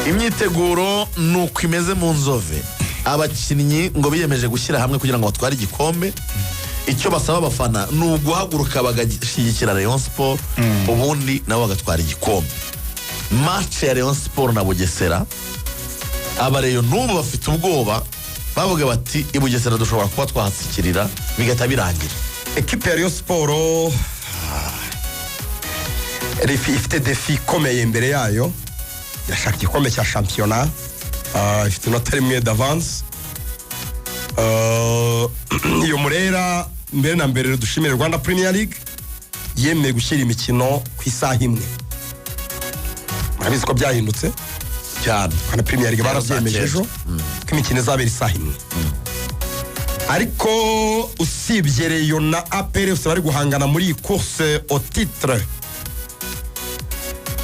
Imyiteguro ni uko imeze mu Nzove. Abakinnyi ngo biyemeje gushyira hamwe kugira ngo batware igikombe. Icyo basaba abafana ni uguhaguruka bagashyigikira Rayon Sport, ubundi nabo bagatwara igikombe. Match ya Rayon Sport na Bugesera, abareyo n'ubu bafite ubwoba, bavuga bati: "I Bugesera dushobora kuba twahatsikirira bigahita birangira." Ekipe ya Rayon Sport ifite défi ikomeye imbere yayo. Irashaka igikombe cya shampiyona. Ifite inota rimwe d'avance. Iyo murera mbere na mbere dushimire Rwanda Premier League yemeye gushyira imikino ku isaha imwe. Murabizi ko byahindutse. Cyane. Rwanda Premier League barabyemeje Saa ejo ko imikino izabera isaha imwe. Ariko usibye Rayon na APR FC bari guhangana muri iyi course au titre,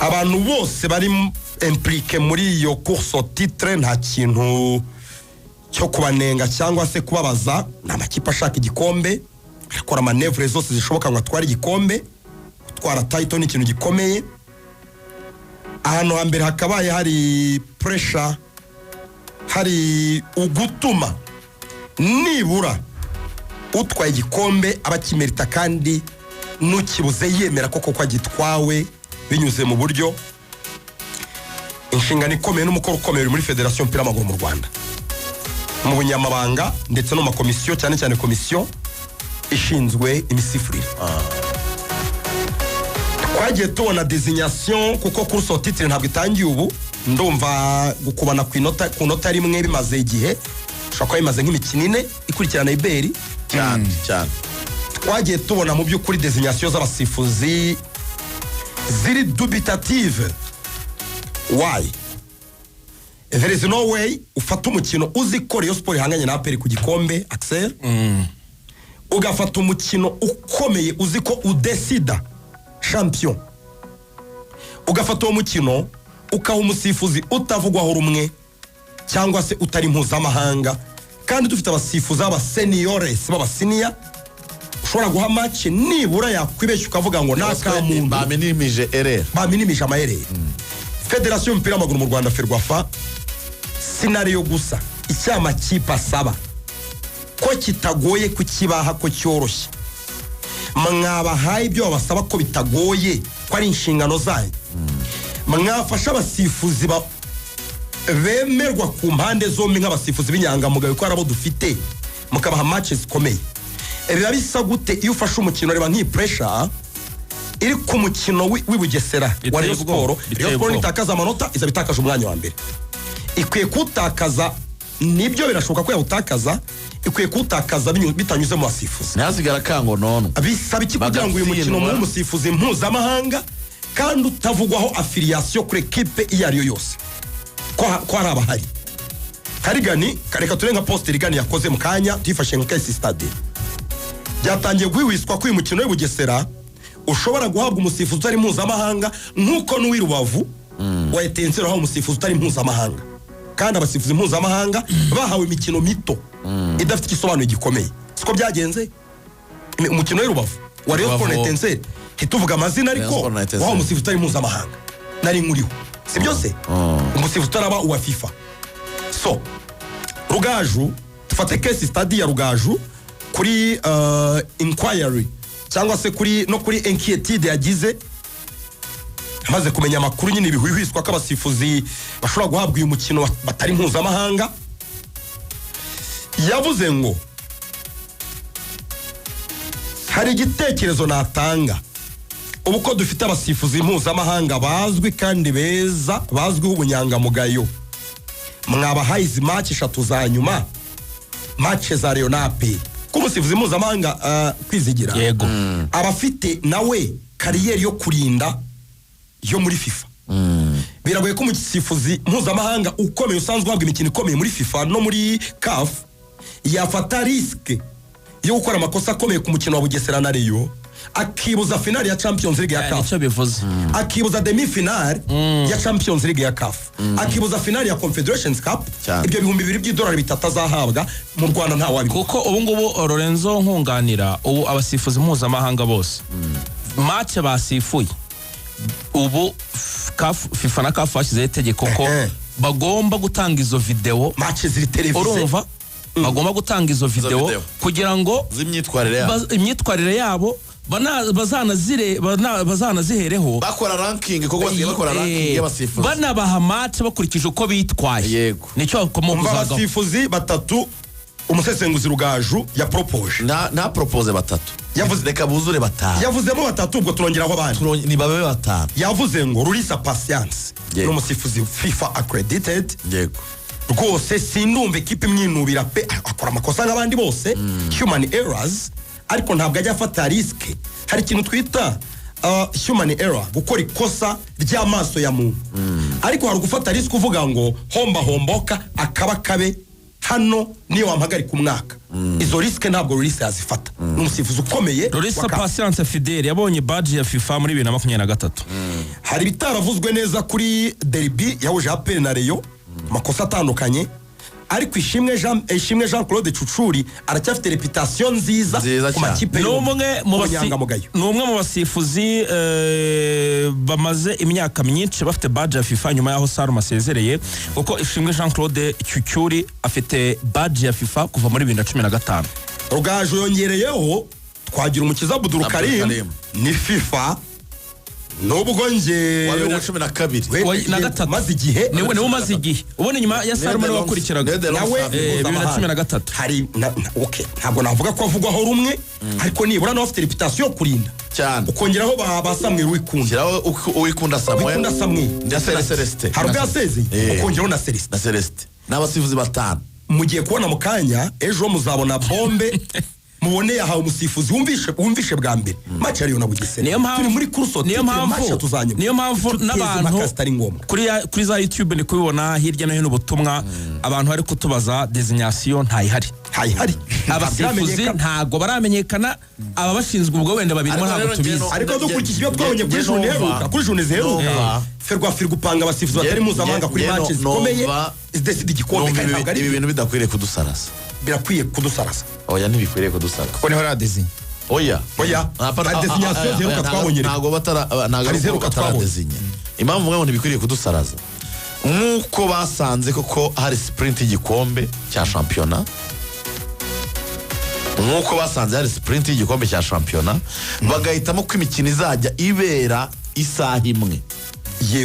abantu bose bari impliqué muri iyo course au titre, nta kintu cyo kubanenga cyangwa se kubabaza. Ni amakipe ashaka igikombe, arakora manœuvres zose zishoboka ngo atware igikombe. Gutwara title ni ikintu gikomeye. Ahantu hambere hakabaye hari pressure, hari ugutuma nibura utwaye igikombe aba akimerita kandi n'ukibuze yemera ko koko agitwawe binyuze mu buryo. Inshingano ikomeye n'umukoro ukomeye uri muri federasiyo y'umupira w'amaguru mu Rwanda, mu bunyamabanga ndetse no mu makomisiyo, cyane cyane komisiyo ishinzwe imisifurire. Twagiye tubona désignation, kuko course au titre ntabwo itangiye ubu. Ndumva gukubana ku inota rimwe bimaze igihe, ushobora kuba bimaze nk'imikino 4 ikurikirana iberi. Cyane cyane. Twagiye tubona mu by'ukuri désignation z'abasifuzi ziri dubitative. Why? There is no way ufata umukino uzi ko Rayon Sport ihanganye na APR ku gikombe, Axel, ugafata umukino ukomeye uzi ko udesida champion, ugafata uwo mukino ukaha umusifuzi utavugwaho rumwe cyangwa se utari mpuzamahanga, kandi dufite abasifuzi b'abaseniores, b'abasenior ushobora guha match nibura yakwibeshya ukavuga ngo ni akamuntu. Baminimije erreur. Baminimije amaerreur. Federasiyo y'umupira w'amaguru mu Rwanda, FERWAFA, scenario gusa icyo amakipe asaba ko kitagoye kukibaha, ko cyoroshye, mwabahaye ibyo babasaba ko bitagoye, ko ari inshingano zanyu. Mwafasha abasifuzi bemerwa ku mpande zombi nk'abasifuzi b'inyangamugayo, ko hari abo dufite, mukabaha match zikomeye. Biba bisa gute iyo ufashe umukino? Reba nk'iyi pressure iri ku mukino w'i Bugesera wa Biteye Rayon ubwoba, Sport. biteye Rayon Sport ubwoba. nitakaza amanota izaba itakaje umwanya wa mbere. Ikwiye kuwutakaza, nibyo, birashoboka ko yawutakaza. Ikwiye kuwutakaza bitanyuze mu basifuzi. Ntihasigara kangonono. Bisaba iki kugira ngo uyu mukino Bagatsindwa. muhe umusifuzi mpuzamahanga kandi utavugwaho affiliation kuri ekipe iyo ari yo yose, ko hari abahari karigani? Reka ture nka poste Rigani yakoze mu kanya, tuyifashe nka case study. Byatangiye guhwiswa ko uyu mukino w'i Bugesera ushobora guhabwa umusifuzi utari mpuzamahanga, nk'uko n'uw'i Rubavu wa Etincelles wahawe umusifuzi utari mpuzamahanga, kandi abasifuzi mpuzamahanga bahawe imikino mito idafite igisobanuro gikomeye. Siko byagenze? Umukino w'i Rubavu wa Rayon Sport na Rubavu. Etincelles, ntituvuge amazina, ariko Rayon Sport na Etincelles. wahawe umusifuzi utari mpuzamahanga, nari nkuriho, si byose, umusifuzi utaraba uwa FIFA. So Rugaju, dufate case study ya Rugaju kuri inquiry cyangwa se kuri no kuri inquiétude yagize amaze kumenya amakuru nyine bihwihwiswa ko abasifuzi bashobora guhabwa uyu mukino batari mpuzamahanga. Yavuze ngo: "Hari igitekerezo natanga. Ubu ko dufite abasifuzi mpuzamahanga bazwi kandi beza, bazwiho ubunyangamugayo, mwabahaye izi match eshatu za nyuma, match za Rayon na APR." Ko umusifuzi mpuzamahanga, Kwizigira, Yego. aba afite nawe carrière yo kurinda yo muri FIFA. Biragoye ko umusifuzi mpuzamahanga ukomeye usanzwe uhabwa imikino ikomeye muri FIFA no muri CAF yafata risque yo gukora amakosa akomeye ku mukino wa Bugesera na Rayon, akibuza finale ya Champions League ya CAF, Nicyo bivuze. akibuza demi finale ya Champions League ya CAF, akibuza finale ya Confederations Cup. Cyane. Ibyo 2000 by'idolari bitatu azahabwa mu Rwanda ntawabibona. Kuko ubu ngubu, Lorenzo, nkunganira, ubu abasifuzi mpuzamahanga bose match basifuye ubu, CAF, FIFA na CAF bashyizeho itegeko ko Bagomba gutanga izo videwo. Match ziri télévisées. Urumva, bagomba gutanga izo videwo video. kugira ngo z'imyitwarire yabo, imyitwarire yabo bazanazihereho bakora ranking, kuko basigaye bakora ranking y'abasifuzi. Banabaha match bakurikije uko bitwaye. Nicyo bagomba Umva, kuzagaho. abasifuzi batatu umusesenguzi Rugaju yaporopoje. Nta propose batatu. Reka buzure batanu. Yavuzemo batatu, ubwo turongeraho abandi. Ni babe batanu. Yavuze ngo Rurisa Patience ni umusifuzi FIFA accredited. Rwose sindumva ekipe imwinubira pe. Akora amakosa nk'abandi bose, human errors, ariko ntabwo ajya afata risque. Hari ikintu twita human error, gukora ikosa ry'amaso ya muntu, ariko hari ugufata risque uvuga ngo homba homboka akaba kabe hano, niyo wampagarika umwaka. Izo risque ntabwo Rurisa yazifata. Ni umusifuzi ukomeye Rurisa wa CAF. Patience Fidele yabonye badge ya FIFA muri 2023. Hari ibitaravuzwe neza kuri derby yahuje APR na Rayon, amakosa atandukanye, ariko Ishimwe Jean Claude Cucuri aracyafite réputation nziza Nziza ku cyane. makipe Ni yombi, umwe mu ku bunyangamugayo. ni umwe mu basifuzi bamaze imyaka myinshi bafite badge ya FIFA nyuma y'aho Salma asezereye, kuko Ishimwe Jean Claude Cyucyuri afite badge ya FIFA kuva muri 2015. Rugaju yongereyeho Twagira Umukiza Abdul Abdul Karim. Karim. Ni FIFA, nubwo nge Wa 2012. Na gatatu. Maze igihe. Niwe umaze igihe ubona inyuma ya Salma, niwe wakurikiraga. Niwe Nawe 2013. Hari okay, ntabwo navuga ko avugwaho rumwe, ariko nibura nawe afite réputation yo kurinda. Cyane. Ukongeraho ba Samuel Wikunda. Shyiraho Uwikunda Samuel. Wikunda Samuel. Ndetse na Celestin. Hari ubwo yasezeye. Ukongeraho na Celestin. Na Celestin, ni abasifuzi batanu. Mugiye kubona mu kanya, ejo muzabona bombe, mubone yahawe umusifuzi wumvishe bwa mbere match ya Rayon na Bugesera. Niyo mpamvu Turi muri course, niyo mpamvu niyo mpamvu n'abantu zitari ngombwa. kuri za YouTube ni kubibona hirya no hino ubutumwa abantu bari kutubaza, désignation ntayihari. Ntayihari. Abasifuzi ntago baramenyekana, ababashinzwe ubwo wenda babirimo Ariko ntabwo rero tubizi. Ariko dukurikije ibyo twabonye kuri journée iheruka, kuri journée ziheruka, Ferwafa iri gupanga abasifuzi batari mpuzamahanga kuri match zikomeye zidesida igikombe, Numva kandi ntabwo ari ibi bintu bidakwiriye kudusarasa. Birakwiye kudusarasa. Oya, ntibikwiriye kudusarasa. Kuko niho radesinya. Oya. Oya. Hapana, Hari désignation ziheruka twabonye rero. Ntabwo batara, ntabwo Hari ari iziheruka uko bataradesinya. Impamvu mvuga ngo ntibikwiriye kudusaraza, nk'uko basanze koko hari sprint y'igikombe cya shampiyona, nk'uko basanze hari sprint y'igikombe cya shampiyona, bagahitamo ko imikino izajya ibera isaha imwe,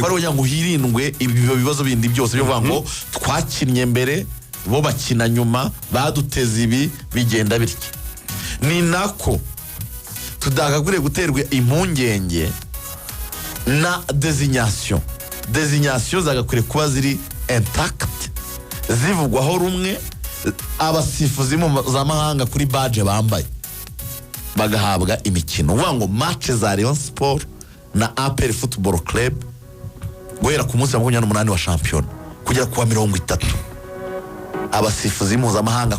bari kugira ngo hirindwe ibyo bibazo bindi byose byo kuvuga ngo twakinnye mbere, bo bakina nyuma, baduteze ibi, bigenda bitya. Ni nako tudagakwiriye guterwa impungenge na désignation. Désignation zagakwiriye kuba ziri intact, zivugwaho rumwe, abasifuzi mpuzamahanga kuri badge bambaye bagahabwa imikino. Uvuga ngo match za Rayon Sport na APR Football Club guhera ku munsi wa 28 wa shampiyona kugera ku wa 30, abasifuzi mpuzamahanga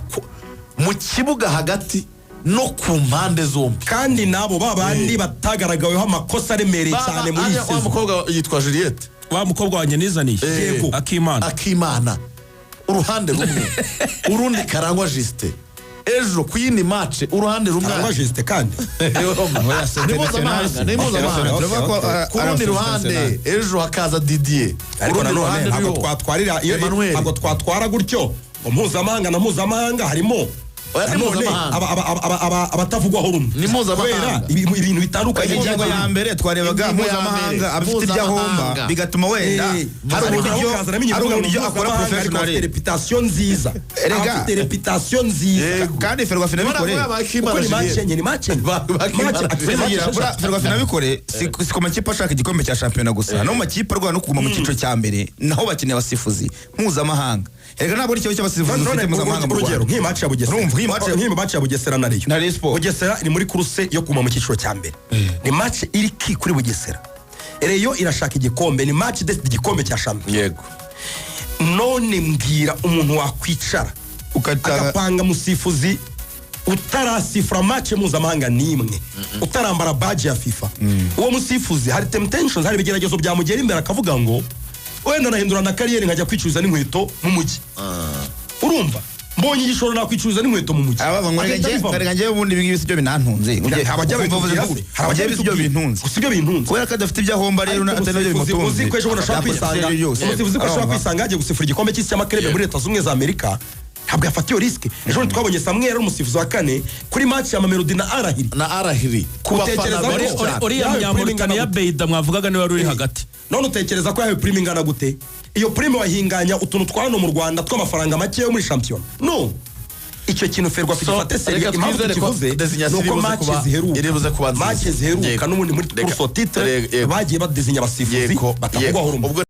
mu kibuga hagati no ku mpande zombi. Kandi nabo ba bandi batagaragaweho amakosa aremereye cyane muri iyi Wa saison. mukobwa yitwa Juliette. Wa mukobwa wanjye nizaniye. Yego. Akimana. Akimana uruhande rumwe, urundi Karangwa Justin, ejo ku yindi match uruhande rumwe. Karangwa Justin kandi. Ni mpuzamahanga, ni mpuzamahanga. Turavuga ko, Ku rundi ari ruhande international. ejo hakaza Didier. Ariko Urundi nanone ruhande ntabwo ruriho twatwarira iyo Emmanuel. ntabwo twatwara gutyo ngo mpuzamahanga na mpuzamahanga harimo Oya, ni nanone mpuzamahanga. Abatavugwaho rumwe Ni mpuzamahanga. kubera ibintu bitandukanye. Ingingo ya mbere twarebaga Ingingo ya mpuzamahanga mbere, abafite ibyo ahomba, mpuzamahanga. bigatuma wenda hari Ariko uburyo nawe ukazanamo hari inyungu uburyo ngo akora mpuzamahanga, ariko professional. afite réputation nziza. Erega. Afite réputation nziza. Kandi Ferwafa inabikore. Baravuga ba Akimana Kuko ni Juliette. match enye, ni match enye. Ba Akimana Match- afite Juliette. match Buriya esheshatu. Ferwafa inabikore si ku makipe ashaka igikombe cya shampiyona gusa, no mu makipe arwana no kuguma mu cyiciro cya mbere naho bakeneye abasifuzi mpuzamahanga. Erega ntabwo ari ikibazo cy'abasifuzi None dufite mpuzamahanga mu urugero, Rwanda. nk'iyi match ya Bugesera. Urumva, nk'iyi match ya- Nk'iyi match ya Bugesera na Rayon. Na Rayon Sport. Bugesera iri muri course yo kuguma mu cyiciro cya mbere, ni match iri ki kuri Bugesera. Rayon irashaka igikombe, ni match idesida igikombe cya shampiyona. None mbwira umuntu wakwicara agapanga musifuzi utarasifura match mpuzamahanga n'imwe, utarambara badge ya FIFA. Uwo musifuzi hari temptations, hari ibigeragezo byamugera imbere akavuga ngo wenda nahindura na carrière nkajya kwicuruza n'inkweto mu mujyi. Urumva Mbonye igishoro nakwicuruza n'inkweto mu mujyi. Abavuga ngo reka Agahita njye, abivamo. reka njye ubundi ibi ngibi si byo binantunze. Hari abajya Ukumva uvuze babitubwira ngo se, hari abajya njye si byo babitubwira. bintunze. Gusa ibyo bintunze. Kubera ko adafite ibyo ahomba rero, Ariko atari nabyo umusifuzi bimutunze. uzi ko ejo bundi ashobora Yakora kwisanga, ibyo byose. umusifuzi ko ashobora Urumva? kwisanga yagiye gusifura igikombe cy'isi cy'ama clubs muri Leta Zunze Ubumwe za Amerika, ntabwo yafata iyo risque. Ejo bundi twabonye Samuel ari umusifuzi wa kane kuri match ya Mamelodi na Al Ahly. Na Al Ahly ku bafana Utekereza ko- benshi cyane. Uriya Yawe prime ingana Munyamauritania gute? Beida mwavugaga niwe wari uri hagati. None utekereza ko yahawe prime ingana gute? Iyo prime wahinganya utuntu twa hano mu Rwanda tw'amafaranga make yo muri shampiyona? No, icyo kintu FERWAFA So, gifate sérieux. reka Impamvu twizere ko tukivuze désignation ni uko iri buze match kuba- iri buze kuba ziheruka, nziza. match ziheruka Yego. n'ubundi muri Reka- course au titre yego. bagiye badesinya abasifuzi Yego, batavugwaho yego. rumwe. Ubwo